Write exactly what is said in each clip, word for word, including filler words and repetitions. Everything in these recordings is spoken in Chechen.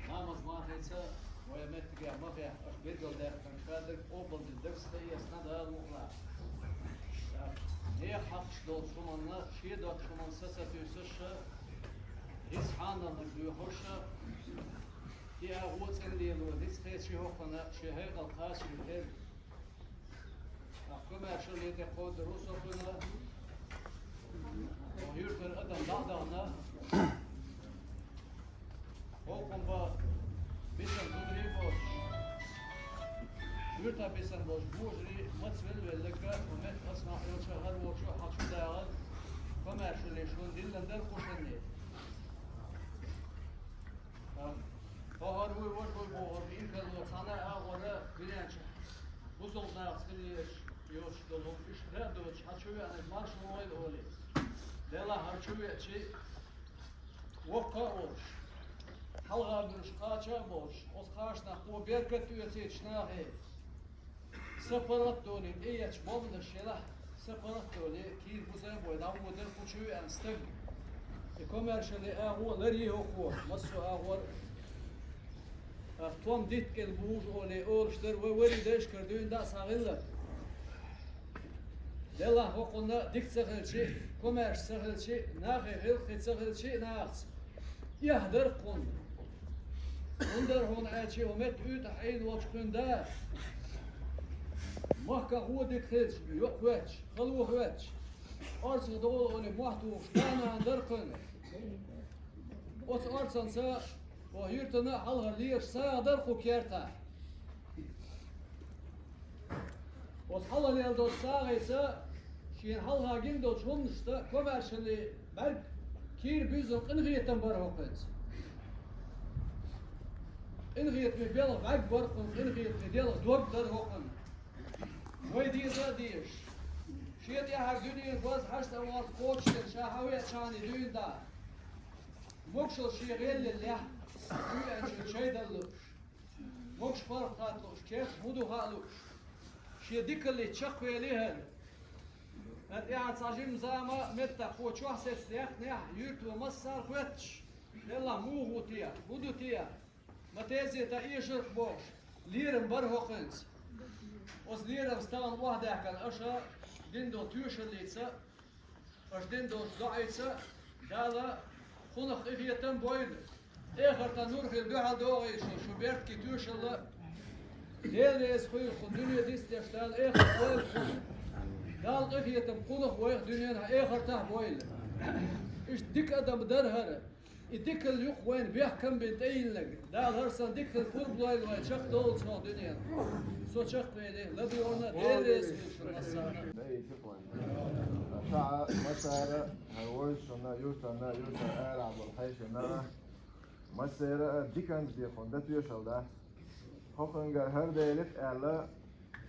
Намаз махайца, вай меттиге махе, аш бедел дехтан кадр, обалдин дерс да ясна да лухла. хьекха хьакхаш долчу хӀуманна, шен доцчу хӀуманна са ца туьйсуш, хӀинца хьанал нах дуьйхуш, и агӀо цӀена лело, ницкъ кхечи хӀокхунна шен хьекъал кхачийна хир. Ткъа комаьршалле тӀе кховдар ву со кхуьнан, юьртара адам дӀа а дахана, хӀокхун бан бисина гударий а боцуш, юьртахь бисина болчу божарий маца велла-велларг а, хӀун метта аса нах йолчу а, хӀара волчу а хьан чу дагӀан, комаьршалле шуна диллина дара кхушанне. ХӀара вуй, важа вуй бохург ирхалло цхьана а агӀора виренчу бусалба нахаца хила езаш йоцуш долу хӀума иштта а доцуш, хьан чу веанарг марша вогӀийла олий. Делахь хӀара чу веачи, воккха а волуш, хьалха буьрш кхача а болуш, оцу кхачанах кхо беркат а оьцуьйтуш нахе. Са паргӀат долий, тӀеетташ бомбанаш елахь, са паргӀат долий, кийра буза а бой, дӀавоьдура кху чу веана стаг. И комаьршалле агӀо ларйий хӀокхо, массо а агӀор а, том дитта кӀел бужу олий, олуш дара, вай варий дайшкара дуьйна дӀа а схьагӀилла. Делахь хӀокхунна дика ца хилчи, комаьрша ца хилчи, нахе хилла кхин ца хилчи а нахаца. Эхь дара кхунна. ХӀунда аьлча хӀун метта уьйтӀахь Ӏийна волчу кхуьнан да, махкахо дика хилча, йокъа хӀоьттуш, хало хӀоьттуш, орцах догӀу олий мохь тухуш, да-нана дара кхуьнан. Оцу орцанца, оха юьртана а хьалхара лелаш сагӀа дара кху кертахь. Оцу хьалха лелла долчу сагӀица, шена хьалха гина долчу хӀуманашца комаьршаллин бӀаьрг кийра буьззина къинхетам бара хӀокхуьнца. Къинхетаме белхан бӀаьрг бара кхунна, къинхетаме белхан дог дара хӀокхуьнан. Вай деза а дезаш, шен тӀаьхьара дуьненан база хьаштӀа валлалц кхочушдина ша хьан веачхьана дуьйна дӀа. Могушалла шен гӀеллаллехь, дуьйцучун шайдалла лууш. Могуш паргӀат лууш, керта хӀун ду хаа лууш. Шен дикаллица чекхвели хӀара. ХӀара тӀаьхьа цхьа жима зама а меттаххо чохь сецна яьккхинехь, юьрто массара а хоьттуш, делахь муха ву те, хӀун ду те, ма тезета эшарх бохуш, лерам бара хӀокхуьнца. Оцу лерамца тахана охьадаьккхина аша дина долу тоьшаллица, аша дина долчу доӀица Дала кхунах къинхетам бойла. Эхартан нур хир дуьхьал догӀийла шу, шу бертке тоьшалла. Дела реза хуьлда кху дуьне дицдеш Дала эхарт бойла кхунах. Дала къинхетам кхунах вайх дуьненахь эхартахь бойла. Иштта дика адам дара хӀара. И дикалла юкъа вайна бехкам бина тӀеиллинарг, Дала хӀара санна дикалла пурба лойла вайн чекхдовлу цхьа дуьненахь. Со чекхвели, ладоьгӀна, Дела реза хуьлда шуна массарна. Ша а, массара а, хӀара вовшашна, юьртана, юьртара арахь болу хьешана а, массера а диканца дехуна дан тоьшалла дац. ХӀокхуьнгара хӀара делира аьлла,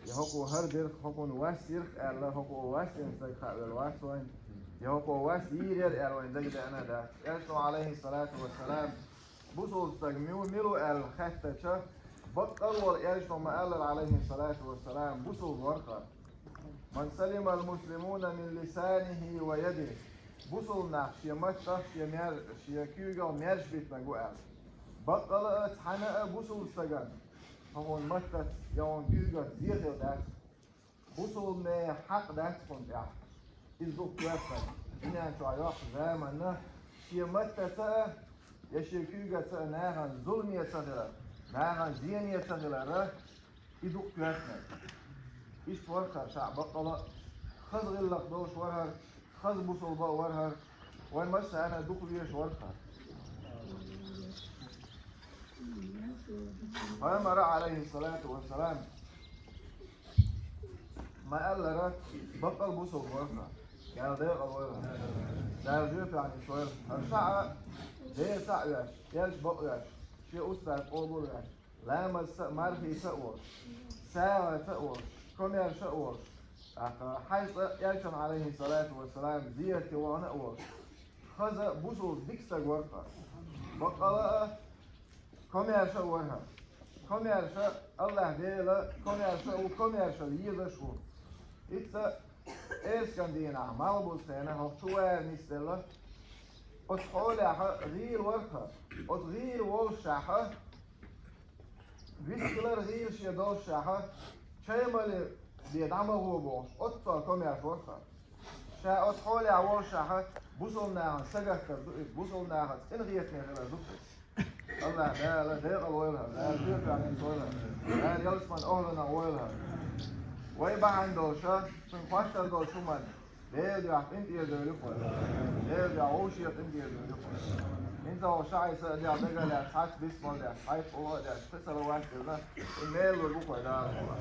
я хӀокхо хӀара дира, хӀокхунна вас йира аьлла, хӀокхо вас йина стаг хаа велла вац вайн, я хӀокхо вас йийр яра аьлла вайн дагадеана а дац. Элчано, алейхиссалату вассалам, бусалба стаг мила ву аьлла хаьттича, баккъал а волу Элчано ма-аллара, алейхиссалату вассалам, бусалба вара хӀара. «Ман салимал муслимуна мин лисанихи ва ядихи». Бусалба нах шен маттах, шен мер-, шен куьйгах мерш битинарг ву аьлла. Баккъала а, цхьана а бусалба стагана хӀокхуьнан маттаца, я хӀокхуьнан куьйгаца зе хилла дац. Бусалбане хьакъ дац кхунна тӀехь. Иза дукха коьртаниг. Дуьнен чохь йоккху заманна шен маттаца а, я шен куьйгаца а нахана зуламе ца хилар, нахана зене ца хилар, и дукха коьртаниг. Иштта вара хӀара ша баккъала а, хаза гӀиллакх долуш вара хӀара, хаза бусалба а вара хӀара, вайн массарна а дукха везаш вара хӀара. Пайхамара, алейхиссалату вассалам, ма-аллара, баккъал а бусалба вара хӀара. Дала декъал войла. Дала жоьпехь нисвойла. ХӀара ша а Дела цхьаъ веш, Элча бакъ веш, шен устаз къобал веш, ламазца а, мархица а волуш, сагӀица а волуш, комаьрша а волуш, тӀаккха хьаьжцӀа Элчан, алейхиссалату вассалам, зиярте вахана а волуш, хаза бусалба дика стаг вара хӀара. Баккъала а, комаьрша а вара хӀара. Комаьрша, Аллахь Дела комаьрша а ву, комаьршалла езаш а ву. Иштта эскан дийнахь, малхбузехь хӀокху чу вара нисделла. Оцу хьолехь гӀийла вара хӀара. Оцу гӀийла воллушехь, вискалара гӀийла шен доллушехь, чай мала бен дӀа ма гӀо бохуш, оццул комаьрша вара хӀара. Ша оцу хьолехь волушшехь, бусалба нахана сагатдар ду иза, бусалба нахаца къинхетаме хилар ду иза. АллахӀ Дала декъала войла хьо, Дала тоьпехь нисвойла хьо, Дала ялсаманин охӀланах войла хьо. Вай бахьана долуш, шуна хьоьстур долчу хӀуманна Делан дуьхьа къинтӀера девлла вай. Делан дуьхьа вовшех къинтӀера девлла вай. ХӀинца вовшахь Ӏийса а дегӀ дага а лаьцна, хьаьца бисмал деш, хьаьца къулгӀа а деш, кхин салават а диллина, и мел лур бу вай Дала.